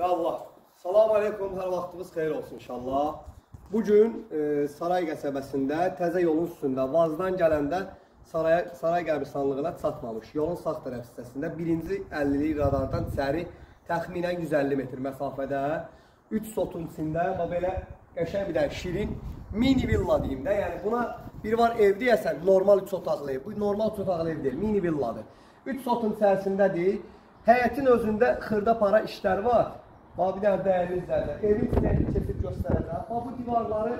Ya Allah. Salam aleykum, hər vaxtınız xeyir olsun inşallah. Bugün Saray qəsəbəsində təzə yolun üstündə Vazdan gələndə Saray qəbristanlığına çatmamış. Yolun sağ tərəf hissəsində birinci 50-lik radardan içəri təxminən 150 metr məsafədə 3 sotun içində belə qəşəng bir dənə şirin mini villa deyim də. Yəni buna bir var ev deyəsən, normal 3 otaqlı ev. Bu normal 3 otaqlı ev deyil, mini villadır. 3 sotun içərisindədir. Həyətin özündə xırda para işlər var. Bax, bir dənə dəyərli izləyicilər, evin içini keçib göstərəcəm. Bax, bu divarları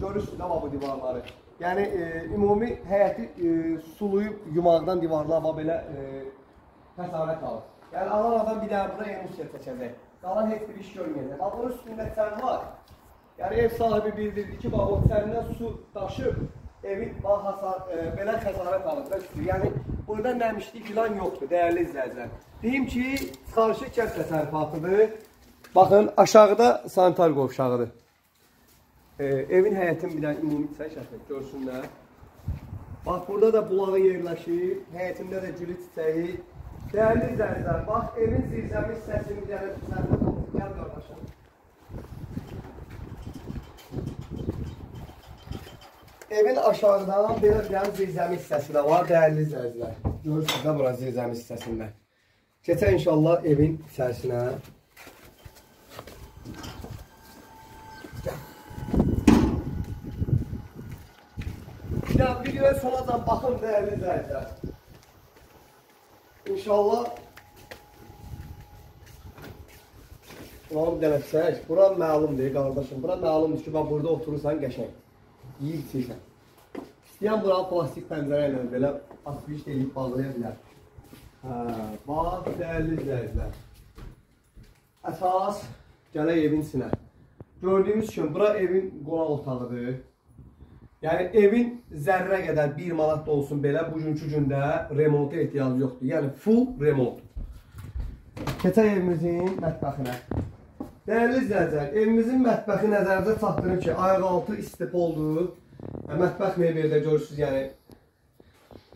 görürsünüz də, bax bu divarları. Yəni ümumi həyəti suluyub yumaqdan divarlar bax belə xəsarət alır. Yəni alan adam bir dənə bura emulsiya çəkəcək. Qalan heç bir iş görməyəcək. Bax, bunun üstündə çən var. Yəni ev sahibi bildirdi ki, bax o çəndən su daşıb evin bax belə xəsarət alır da üstü. Yəni burada nəmişlik filan yoxdur, dəyərli izləyicilər. Deyim ki, çıxarışı kənd təsərrüfatıdır. Baxın, aşağıda sanitar qovşağıdır. Evin həyətini bir dənə ümumi çəkək, görsünlər. Bax, burada da bulağı yerləşir, həyətində də gülü çiçəyi. Dəyərli izləyicilər, bax, evin zirzəmi hissəsini bir dənə zəhmət olsun. Gəl qardaşım. Evin aşağıdan belə bir dənə zirzəmi hissəsi də var, dəyərli izləyicilər. Görürsünüz də bura zirzəmi hissəsində. Keçək inşallah evin içərisinə. Videoya sonacan baxın dəyərli izləyicilər. İnşallah buranı bir dənə çək. Bura məlumdur qardaşım. Bura məlumdur ki, bax burada oturursan qəşəng. Yiyib içirsən. İstəyən buranı plastik pəncərə ilə belə asfalt eləyib bağlaya bilər. Hə, bax dəyərli izləyicilər. Əsas gələk evin içinə. Gördüyünüz kimi bura evin qonaq otağıdır. Yəni evin zərrə qədər 1 manat da olsun belə bugünkü gündə remonta ehtiyacı yoxdur. Yəni full remont. Keçək evimizin mətbəxinə. Dəyərli izləyicilər, evimizin mətbəxi nəzərinizə çatdırım ki, ayaqaltı istipoldur. Mətbəx mebeli də görürsünüz, yəni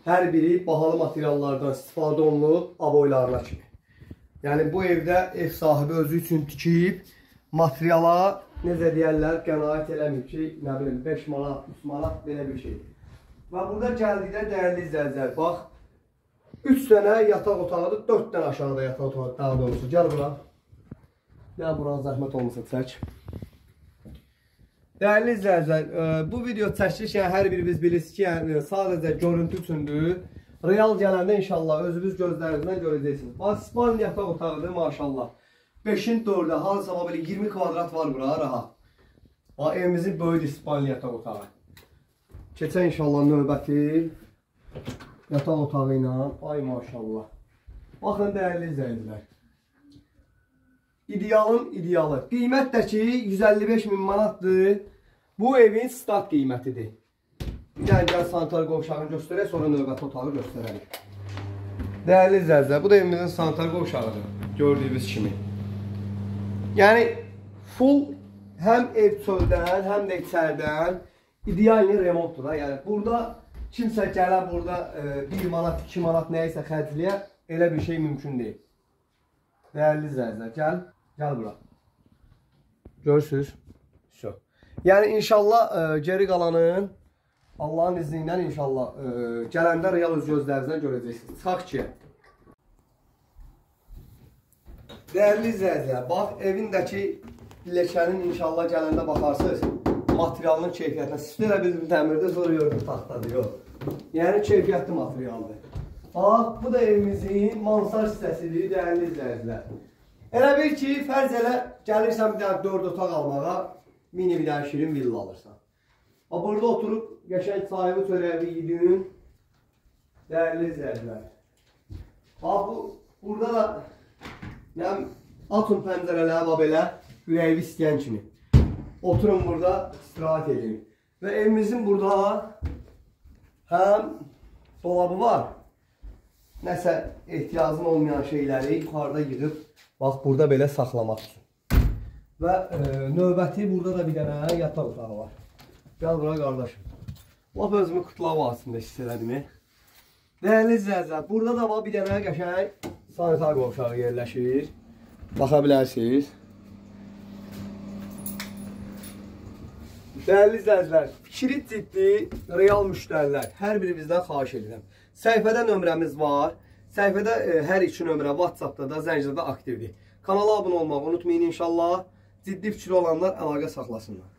hər biri bahalı materiallardan istifadə olunub aboylarına kimi. Yəni bu evdə ev sahibi özü üçün tikib materiala necə deyərlər, qənaət eləmir ki, nə bilim, 5 manat, 3 manat belə bir şey. Və burada gəldikdə dəyərli izləyicilər, bax, 3 dənə yataq otağıdır, 4 dənə aşağıda yataq otağı, daha doğrusu. Gəl bura. Gəl bura, zəhmət olmasa çək. Dəyərli izləyicilər, bu video çəkiliş, yəni hər birimiz bilirsiniz ki, yəni sadəcə görüntü üçündür. Real gələndə inşallah özünüz gözlərinizdən görəcəksiniz. Bax, spalni yataq otağıdır, maşallah. 5-in 4-ə, hardasa belə 20 kvadrat var bura, rahat. Bax, evimizin böyük spalni yataq otağı. Keçək inşallah növbəti yataq otağı ilə. Ay maşallah. Baxın, dəyərli izləyicilər. İdealın idealı. Qiymət də ki, 155 min manatdır. Bu evin start qiymətidir. Bir dənə gəl sanitar qovşağını göstərək, sonra növbəti otağı göstərərik. Dəyərli izləyicilər, bu da evimizin sanitar qovşağıdır. Gördüyünüz kimi. Yəni full həm ev çöldən, həm də içərdən idealni remontdur da. Yəni burada kimsə gələ burada 1 manat, 2 manat nəyisə xərcləyə, elə bir şey mümkün deyil. Dəyərli izləyicilər, gəl, gəl bura. Görürsünüz? Şö. Yəni inşallah geri qalanın Allahın izni ilə inşallah gələndə real öz gözlərinizdən görəcəksiniz. Çıxaq ki. Dəyərli izləyicilər, bax evindəki leçənin inşallah gələndə baxarsınız materialının keyfiyyətinə. Siz elə bildim təmirdə, sonra gördüm taxtadır, yox. Yəni keyfiyyətli materialdır. Bax, bu da evimizin mansard hissəsidir, dəyərli izləyicilər. Elə bil ki, fərz elə gəlirsən bir dənə 4 otaq almağa, mini bir dənə şirin villa alırsan. Bax, burada oturub qəşəng çayını, çörəyi yedin, dəyərli izləyicilər. Bax, burada da yəni, atın pəncərələri bax belə, ürəyi istəyən kimi. Oturun burada, istirahət edin. Və evimizin burada həm dolabı var, nəsə ehtiyacın olmayan şeyləri yuxarıda yığıb, bax burada belə saxlamaq üçün. Və növbəti burada da bir dənə yataq otağı var. Gəl bura qardaşım. Lap özümü Qurtlar Vadisində hiss elədim. Dəyərli izləyicilər, burada da var bir dənə qəşəng sanitar qovşağı yerləşir. Baxa bilərsiniz. Dəyərli izləyicilər, fikri ciddi, real müştərilər, hər birimizdən xahiş edirəm. Səhifədə nömrəmiz var. Səhifədə hər iki nömrə WhatsApp-da da, zəngdə də aktivdir. Kanala abunə olmağı unutmayın inşallah. Ciddi fikri olanlar əlaqə saxlasınlar.